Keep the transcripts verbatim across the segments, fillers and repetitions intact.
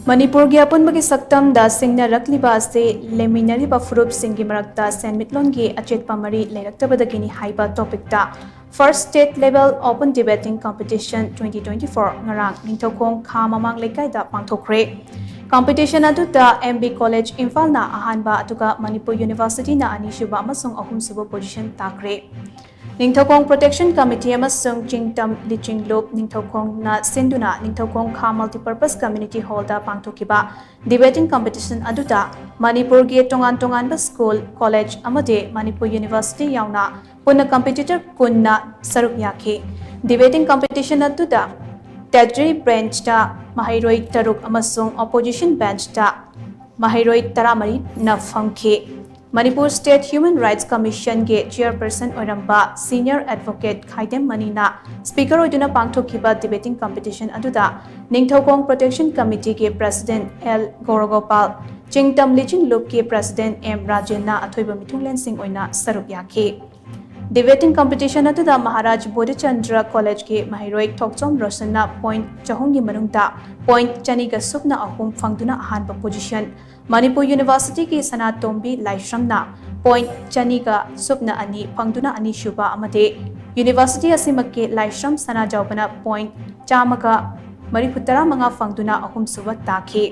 ꯃꯅꯤꯄꯨꯔꯒꯤ ꯑꯄꯨꯟꯕꯒꯤ ꯁꯛꯇꯝꯗ ꯁꯤꯡꯅꯔꯛꯂꯤꯕ ꯑꯁꯤ ꯂꯩꯃꯤꯟꯅꯔꯤꯕ ꯐꯨꯔꯨꯞꯁꯤꯡꯒꯤ ꯃꯔꯛꯇ ꯁꯦꯟꯃꯤꯠꯂꯣꯟꯒꯤ ꯑꯆꯦꯠꯄ ꯃꯔꯤ ꯂꯩꯔꯛꯇꯕꯗꯒꯤꯅꯤ ꯍꯥꯏꯕ ꯇꯣꯄꯤꯛꯇ First State Level Open Debating Competition twenty twenty-four ꯉꯔꯥꯡ ꯅꯤꯡꯊꯧꯈꯣꯡ ꯈꯥ ꯃꯃꯥꯡ ꯂꯩꯀꯥꯏꯗ ꯄꯥꯡꯊꯣꯛꯈ꯭ꯔꯦ꯫ ꯀꯝꯄꯤꯇꯤꯁꯟ ꯑꯗꯨꯗ M B College ꯏꯝꯐꯥꯜꯅ ꯑꯍꯥꯟꯕ, ꯑꯗꯨꯒ ꯃꯅꯤꯄꯨꯔ ꯌꯨꯅꯤꯚꯔꯁꯤꯇꯤꯅ ꯑꯅꯤꯁꯨꯕ ꯑꯃꯁꯨꯡ ꯑꯍꯨꯝꯁꯨꯕ ꯄꯣꯖꯤꯁꯟ ꯇꯥꯈ꯭ꯔꯦ꯫ ꯅꯤꯡꯊꯧꯈꯣꯡ Protection Committee ꯑꯃꯁꯨꯡ ꯆꯤꯡꯇꯝ ꯂꯤꯆꯤꯡꯂꯨꯞ ꯅꯤꯡꯊꯧꯈꯣꯡꯅ ꯁꯤꯟꯗꯨꯅ ꯅꯤꯡꯊꯧꯈꯣꯡ ꯈꯥ Multipurpose Community Hallꯗ ꯄꯥꯡꯊꯣꯛꯈꯤꯕ ꯗꯤꯕꯦꯇꯤꯡ ꯀꯝꯄꯤꯇꯤꯁꯟ ꯑꯗꯨꯗ ꯃꯅꯤꯄꯨꯔꯒꯤ ꯇꯣꯉꯥꯟ ꯇꯣꯉꯥꯟꯕ ꯁ꯭ꯀꯨꯜ, ꯀꯣꯂꯦꯖ ꯑꯃꯗꯤ ꯃꯅꯤꯄꯨꯔ ꯌꯨꯅꯤꯚꯔꯁꯤꯇꯤ ꯌꯥꯎꯅ ꯄꯨꯟꯅ ꯀꯝꯄꯤꯇꯤꯇꯔ ꯀꯨꯟꯅ ꯁꯔꯨꯛ ꯌꯥꯈꯤ꯫ ꯗꯤꯕꯦꯇꯤꯡ ꯀꯝꯄꯤꯇꯤꯁꯟ ꯑꯗꯨꯗ ꯇꯦꯇ꯭ꯔꯤ ꯕꯦꯟꯆꯇ ꯃꯍꯩꯔꯣꯏ ꯇꯔꯨꯛ ꯑꯃꯁꯨꯡ ꯑꯣꯄꯣꯖꯤꯁꯟ ꯕꯦꯟꯆꯇ ꯃꯍꯩꯔꯣꯏ ꯇꯔꯥꯃꯔꯤꯅ ꯐꯝꯈꯤ꯫ ꯃꯅꯤꯄꯨꯔ State Human Rights Commissionꯒꯤ ꯆꯤꯌꯔꯄꯔꯁꯟ ꯑꯣꯏꯔꯝꯕ ꯁꯤꯅꯤꯌꯔ ꯑꯦꯗꯚꯣꯀꯦꯠ ꯈꯥꯏꯗꯦꯝ ꯃꯅꯤꯅ ꯁ꯭ꯄꯤꯀꯔ ꯑꯣꯏꯗꯨꯅ ꯄꯥꯡꯊꯣꯛꯈꯤꯕ ꯗꯤꯕꯦꯇꯤꯡ ꯀꯝꯄꯤꯇꯤꯁꯟ ꯑꯗꯨꯗ ꯅꯤꯡꯊꯧꯈꯣꯡ Protection Committeeꯒꯤ ꯄ꯭ꯔꯦꯁꯤꯗꯦꯟꯠ ꯑꯦꯜ ꯒꯧꯔꯒꯣꯄꯥꯜ, ꯆꯤꯡꯇꯝ ꯂꯤꯆꯤꯡꯂꯨꯞꯀꯤ ꯄ꯭ꯔꯦꯁꯤꯗꯦꯟꯠ ꯑꯦꯝ ꯔꯥꯖꯦꯟꯅ ꯑꯊꯣꯏꯕ ꯃꯤꯊꯨꯡꯂꯦꯟꯁꯤꯡ ꯑꯣꯏꯅ ꯁꯔꯨꯛ ꯌꯥꯈꯤ꯫ ꯗꯤꯕꯦꯇꯤꯡ ꯀꯝꯄꯤꯇꯤꯁꯟ ꯑꯗꯨꯗ ꯃꯍꯥꯔꯥꯖ ꯕꯣꯙꯤꯆꯟꯗ꯭ꯔ ꯀꯣꯂꯦꯖꯀꯤ ꯃꯍꯩꯔꯣꯏ ꯊꯣꯛꯆꯣꯝ ꯔꯣꯁꯟꯅ ꯄꯣꯏꯟꯠ ꯆꯍꯨꯝꯒꯤ ꯃꯅꯨꯡꯗ ꯄꯣꯏꯟꯠ ꯆꯅꯤꯒ ꯁꯨꯞꯅ ꯑꯍꯨꯝ ꯐꯪꯗꯨꯅ ꯑꯍꯥꯟꯕ ꯄꯣꯖꯤꯁꯟ, ꯃꯅꯤꯄꯨꯔ ꯌꯨꯅꯤꯚꯔꯁꯤꯇꯤꯒꯤ ꯁꯅꯥꯇꯣꯝꯕꯤ ꯂꯥꯏꯁ꯭ꯔꯝꯅ ꯄꯣꯏꯟꯠ ꯆꯅꯤꯒ ꯁꯨꯞꯅ ꯑꯅꯤ ꯐꯪꯗꯨꯅ ꯑꯅꯤꯁꯨꯕ ꯑꯃꯗꯤ ꯌꯨꯅꯤꯚꯔꯁꯤꯇꯤ ꯑꯁꯤꯃꯛꯀꯤ ꯂꯥꯏꯁ꯭ꯔꯝ ꯁꯅꯥꯖꯥꯎꯕꯅ ꯄꯣꯏꯟꯠ ꯆꯥꯝꯃꯒ ꯃꯔꯤꯐꯨ ꯇꯔꯥꯃꯉꯥ ꯐꯪꯗꯨꯅ ꯑꯍꯨꯝꯁꯨꯕ ꯇꯥꯈꯤ꯫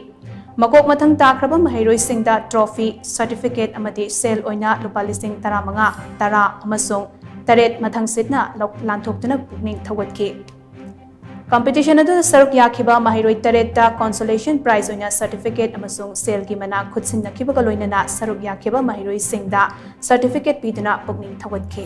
ꯃꯀꯣꯛ ꯃꯊꯪ ꯇꯥꯈ꯭ꯔꯕ ꯃꯍꯩꯔꯣꯏꯁꯤꯡꯗ ꯇ꯭ꯔꯣꯐꯤ, ꯁꯔꯇꯤꯐꯤꯀꯦꯠ ꯑꯃꯗꯤ ꯁꯦꯜ ꯑꯣꯏꯅ ꯂꯨꯄꯥ ꯂꯤꯁꯤꯡ ꯇꯔꯥꯃꯉꯥ, ꯇꯔꯥ ꯑꯃꯁꯨꯡ ꯇꯔꯦꯠ ꯃꯊꯪꯁꯤꯠꯅ ꯂꯧ-, ꯂꯥꯟꯊꯣꯛꯇꯨꯅ ꯄꯨꯛꯅꯤꯡ ꯊꯧꯒꯠꯈꯤ꯫ ꯀꯝꯄꯤꯇꯤꯁꯟ ꯑꯗꯨꯗ ꯁꯔꯨꯛ ꯌꯥꯈꯤꯕ ꯃꯍꯩꯔꯣꯏ ꯇꯔꯦꯠꯇ consolation prize ꯑꯣꯏꯅ ꯁꯔꯇꯤꯐꯤꯀꯦꯠ ꯑꯃꯁꯨꯡ ꯁꯦꯜꯒꯤ ꯃꯅꯥ ꯈꯨꯠꯁꯤꯟꯅꯈꯤꯕꯒ ꯂꯣꯏꯅꯅ ꯁꯔꯨꯛ ꯌꯥꯈꯤꯕ ꯃꯍꯩꯔꯣꯏꯁꯤꯡꯗ ꯁꯔꯇꯤꯐꯤꯀꯦꯠ ꯄꯤꯗꯨꯅ ꯄꯨꯛꯅꯤꯡ ꯊꯧꯒꯠꯈꯤ꯫